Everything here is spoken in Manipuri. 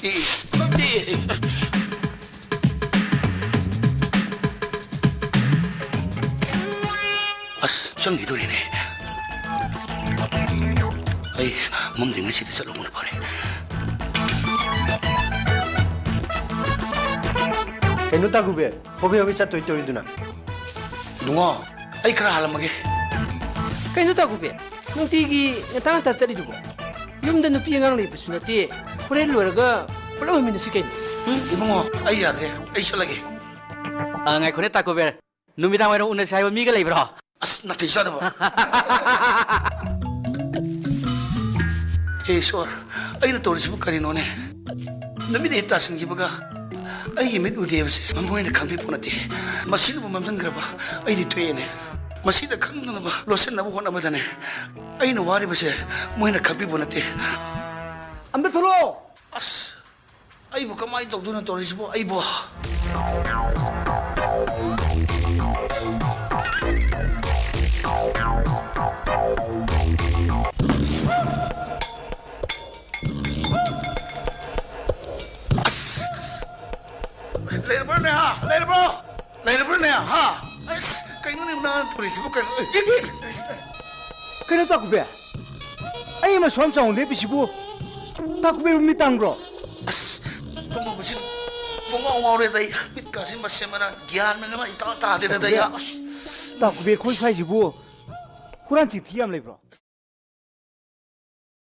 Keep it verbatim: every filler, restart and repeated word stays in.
ꯑꯦ, ꯑꯦ, ꯑꯁ, ꯆꯪꯈꯤꯗꯣꯔꯦꯅꯦ꯫ ꯑꯩ ꯃꯝꯗ꯭ꯔꯤꯉꯩꯁꯤꯗ ꯆꯠꯂꯧꯕꯅ ꯐꯔꯦ꯫ ꯀꯩꯅꯣ ꯇꯥꯒꯨꯕꯦ, ꯍꯣꯕꯦ ꯍꯣꯕꯦ ꯆꯠꯇꯣꯏ ꯇꯧꯔꯤꯗꯨꯅ? ꯏꯕꯨꯡꯉꯣ, ꯑꯩ ꯈꯔ ꯍꯥꯜꯂꯝꯃꯒꯦ꯫ ꯀꯩꯅꯣ ꯇꯥꯒꯨꯕꯦ, ꯅꯨꯡꯇꯤꯒꯤ ꯉꯟꯇꯥ ꯉꯟꯇꯥ ꯆꯠꯂꯤꯗꯨꯕꯣ? ꯌꯨꯝꯗ ꯅꯨꯄꯤ ꯑꯉꯥꯡ ꯂꯩꯕꯁꯨ ꯅꯠꯇꯦ, ꯍꯣꯔꯦꯟ ꯂꯣꯏꯔꯒ ꯄꯨꯂꯞ ꯍꯟꯃꯤꯟꯅꯁꯤ ꯀꯩꯅꯣ꯫ ꯎꯝ, ꯏꯕꯨꯡꯉꯣ, ꯑꯩ ꯌꯥꯗ꯭ꯔꯦ, ꯑꯩ ꯆꯠꯂꯒꯦ꯫ ꯑ, ꯉꯥꯏꯈꯣꯅꯦ ꯇꯥꯀꯨꯕꯦꯔ, ꯅꯨꯃꯤꯗꯥꯡ ꯋꯥꯏꯔꯝ ꯎꯅꯁꯦ ꯍꯥꯏꯕ ꯃꯤꯒ ꯂꯩꯕ꯭ꯔꯣ? ꯑꯁ, ꯅꯥꯇꯩ ꯆꯥꯗꯕ꯫ ꯍꯦ ꯏꯁꯣꯔ, ꯑꯩꯅ ꯇꯧꯔꯤꯁꯤꯕꯨ ꯀꯔꯤꯅꯣꯅꯦ? ꯅꯨꯃꯤꯠ ꯍꯦꯛ ꯇꯥꯁꯤꯟꯈꯤꯕꯒ ꯑꯩꯒꯤ ꯃꯤꯠ ꯎꯗꯦ ꯍꯥꯏꯕꯁꯦ ꯃꯣꯏꯅ ꯈꯪꯕꯤꯄꯣꯠ ꯅꯠꯇꯦ꯫ ꯃꯁꯤꯅꯕꯨ ꯃꯝꯁꯤꯟꯈ꯭ꯔꯕ ꯑꯩꯗꯤ ꯇꯣꯛꯑꯦꯅꯦ꯫ ꯃꯁꯤꯗ ꯈꯪꯗꯅꯕ ꯂꯣꯠꯁꯤꯟꯅꯕ ꯍꯣꯠꯅꯕꯗꯅꯦ ꯑꯩꯅ ꯋꯥꯔꯤꯕꯁꯦ ꯃꯣꯏꯅ ꯈꯪꯕꯤꯄꯣꯠ ꯅꯠꯇꯦ꯫ ꯑꯝꯇ ꯊꯣꯛꯂꯛꯑꯣ꯫ ꯑꯁ, ꯑꯩꯕꯨ ꯀꯃꯥꯏꯅ ꯇꯧꯗꯣꯏꯅꯣ ꯇꯧꯔꯤꯁꯤꯕꯣ ꯑꯩꯕꯨ? ꯑꯁ! ꯂꯩꯔꯕ꯭ꯔꯣꯅꯦ, ꯍꯥ? ꯂꯩꯔꯕ꯭ꯔꯣ? ꯂꯩꯔꯕ꯭ꯔꯣꯅꯦ, ꯍꯥ? ꯑꯁ, ꯀꯩꯅꯣꯅꯦ ꯅꯪ ꯇꯧꯔꯤꯁꯤꯕꯨ ꯀꯩꯅꯣ? ꯀꯩꯅꯣ ꯇꯥꯀꯨꯕꯦ? ꯑꯩ ꯑꯃ ꯁꯨꯝ ꯆꯥꯎꯅ ꯂꯦꯞꯄꯤꯁꯤꯕꯨ? ꯇꯥꯀꯨꯕꯦꯕꯨ ꯃꯤꯠ ꯇꯥꯡꯕ꯭ꯔꯣ? ꯑꯁ, ꯇꯨꯝꯃꯨꯕꯁꯤ ꯄꯨꯡꯉꯥꯎ ꯉꯥꯎꯔꯦꯗ ꯑꯩ꯫ ꯃꯤꯠꯀꯥꯁꯤ ꯃꯁꯦꯟ ꯃꯔꯥꯡ ꯒ꯭ꯌꯥꯟ ꯃꯦꯟ ꯑꯃ ꯏꯇꯥ ꯇꯥꯗꯦꯗ ꯑꯩ꯫ ꯇꯥꯀꯨꯕꯦ, ꯑꯁ! ꯇꯥꯀꯨꯕꯦ, ꯑꯩꯈꯣꯏ ꯁ꯭ꯋꯥꯏꯁꯤꯕꯨ ꯍꯨꯔꯥꯟ ꯆꯤꯟꯊꯤ ꯌꯥꯝ ꯂꯩꯕ꯭ꯔꯣ?